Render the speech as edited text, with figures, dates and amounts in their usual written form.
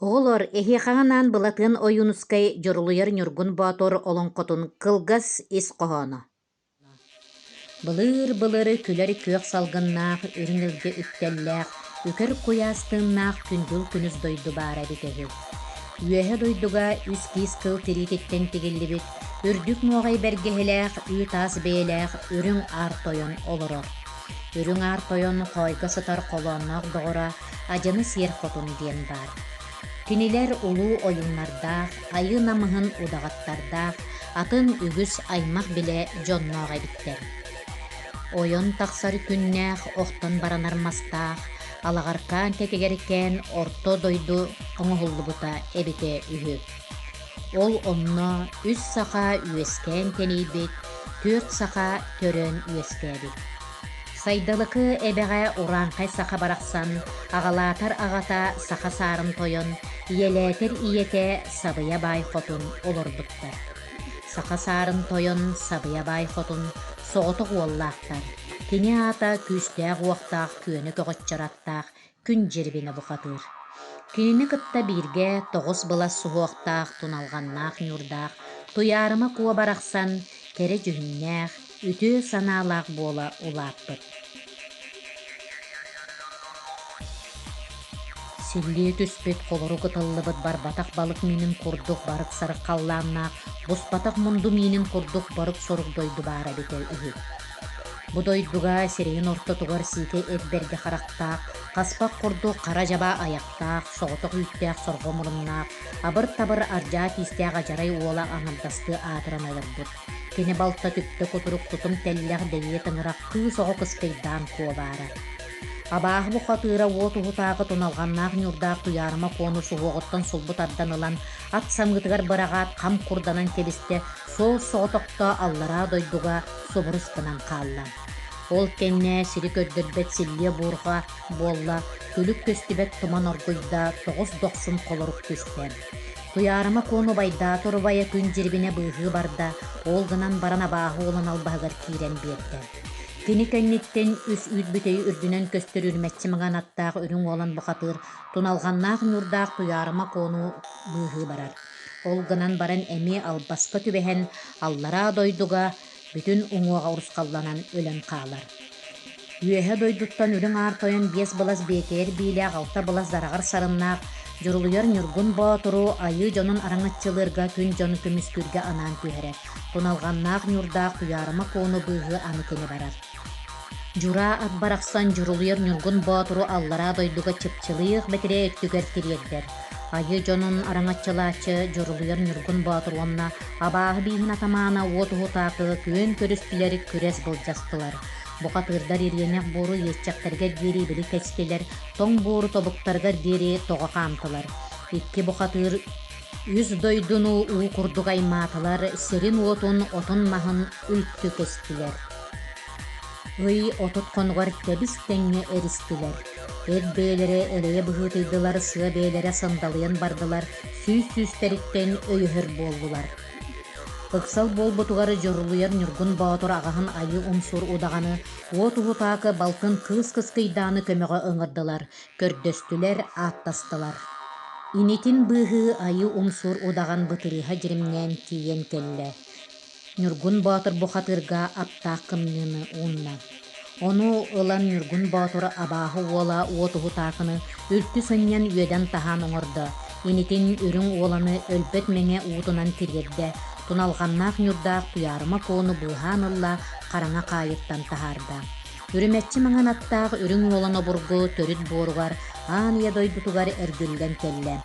Оҕолор, эһиэхэҕэ анаан Былатыан Ойуунускай «Дьурулуйар Ньургун Боотур» олоҥхотун кылгас ис хоһооно. Былыыр-былыр күлэр күөх салгыннаах, үрүҥ илгэ үктэллээх, үкэр куйаас тыыннаах күндүл күнүс дойду баара эбитэ үһү. Үөһэ дойдуга үс киис кыл тириититтэн тигиллибит, үрдүк нуоҕай бэргэһэлээх, үүт-аас бэйэлээх үрүҥ аар тойон олорор. Үрүҥ аар тойон хоойго сытар холоонноох доҕоро Адьаны Сиэр Хотун диэн баар. Кинилэр улуу ойууннардаах, айыы намыһын удаҕаттардаах, атын үгүс аймах-билэ дьонноох эбиттэр. Ойон тахсар күннээх, охтон баранар мастаах, алаҕаркаан тэтигэркээн орто дойду оҥоһуллубута эбитэ үһү. Ол онно үс саха үөскээн тэнийбит, түөрт саха төрөөн үөскээбит. Сайдалыкы эбэҕэ урааҥхай саха барахсан, аҕалаатар аҕата саха саарын тойон, ийэлээтэр ийэтэ Сабыйа Баай Хотун олорбуттар. Саха саарын тойон Сабыйа Баай Хотун соҕотох уоллаахтар. Кини аата күүстээх-уохтаах күөнэ көҕөччөр аттаах Күн Дьирибинэ бухатыыр. Кинини кытта бииргэ тоҕус былас суһуохтаах, туналҕаннаах ньуурдаах Туйаарыма Куо барахсан кэрэ дьүһүннээх, үтүө санаалаах буола улааппыт. Силлиэ түспүт, холорук ытыллыбыт барбатах балык миинин курдук барык-сарык халлааннаах, буспатах мунду миинин курдук борук-сорук дойду баара эбитэ үһү. Бу дойдуга сирэйин ортотугар сиикэй эт бэргэ харахтаах, хаспах курдук хара дьаба айахтаах, соҕотох үүттээх сорҕо муруннаах, абыр-табыр ардьаа тиистээх адьарай уола аҥардастыы аатыран олорбут. Кини балта түптэ кутурук тутум тэллэх дэйиэ тыҥырах кыыс оҕо кыскыйдаан куобаара. Абааһы бухатыыра уот уһутааҕы туналҕаннаах ньуурдаах Туйаарыма Куону суһуоҕуттан сулбу тардан ылан, ат самыытыгар быраҕаат хам курданан кэбистэ, суол соҕотохто аллараа дойдуга субурус гынан хаалла. Ол кэннэ сири көрдөрбөт силлиэ буурҕа буолла, күлүк көстүбэт туман оргуйда, тоҕус дохсун холорук түстэ. Туйаарыма Куону убайдаата урубайа күн дьирибинэ быыһыы барда, ол гынан баран абааһы уолун албаһыгар киирэн биэрдэ. Кини кэнниттэн үс үүт бүтэйи үрдүнэн көстөр үрүмэччи маҥан аттаах үрүҥ уолан бухатыыр туналҕаннаах ньуурдаах Туйаарыма Куону быыһыы барар. Ол гынан баран эмиэ албаска түбэһэн аллараа дойдуга бүтүн уҥуоҕа урусхалланан өлөн хаалар. Үөһэ дойдуттан Үрүҥ Аар Тойон биэс былас биэкэйэр биилээх, алта былас дараҕар сарыннаах Дьурулуйар Ньургун Боотуру айыы дьонун араҥаччылыырга күн дьону көмүскүүргэ анаан түһэрэр. Туналҕаннаах ньуурдаах Туйаарыма Куону быыһыы аны кини барар. Дьураа ат барахсан Дьурулуйар Ньургун Боотуру аллараа дойдуга чыпчылыйыах бэтэрээ өттүгэр тириэрдэр. Айыы дьонун араҥаччылааччы Дьурулуйар Ньургун Боотур уонна абааһы бииһин атамаана уот уһутаакы күөн көрүстүлэр, күрэс былдьастылар. Бухатыырдар ириэнэх буору иэччэхтэригэр диэри ибили кэстилэр, тоҥ буору тобуктарыгар диэри тоҕо хаамтылар. Икки бухатыыр үс дойдуну уу курдук аймаатылар, сирин-уотун, отун-маһын үлтү кэстилэр. Ый 30 хонугар тэбис-тэҥҥэ эристилэр. Эт бэйэлэрэ элэйэ быһыытыйдылар, сыа бэйэлэрэ сандалыйан бардылар, сүүс сүүстэриттэн өйөһөр буоллулар. Ыксал буолбутугар Дьурулуйар Ньургун Боотур аҕаһын Айыы Умсуур удаҕаны, Уот Уһутаакы балтын Кыыс Кыскыйдааны көмөҕө ыҥырдылар, көрдөстүлэр, ааттастылар. Инитин быыһыы Айыы Умсуур удаҕан бытырыыһа дьиримнээн тиийэн кэллэ. Ньургун Боотур бухатыырга аптаах кымньыыны уунна. Ону ылан Ньургун Боотур абааһы уола Уот Уһутаакыны үлтү сынньан үөдэн-таһаан оҥордо, инитин Үрүҥ Уоланы өлбөт мэҥэ уутунан тириэрдэ, туналҕаннаах ньурдаах Туйаарыма Куону быыһаан ылла, хараҥа хаайыттан таһаарда. Үрүмэччи маҥан аттаах Үрүҥ Уолан обургу төрүт буоругар аан ийэ дойдутугар эргиллэн кэллэ.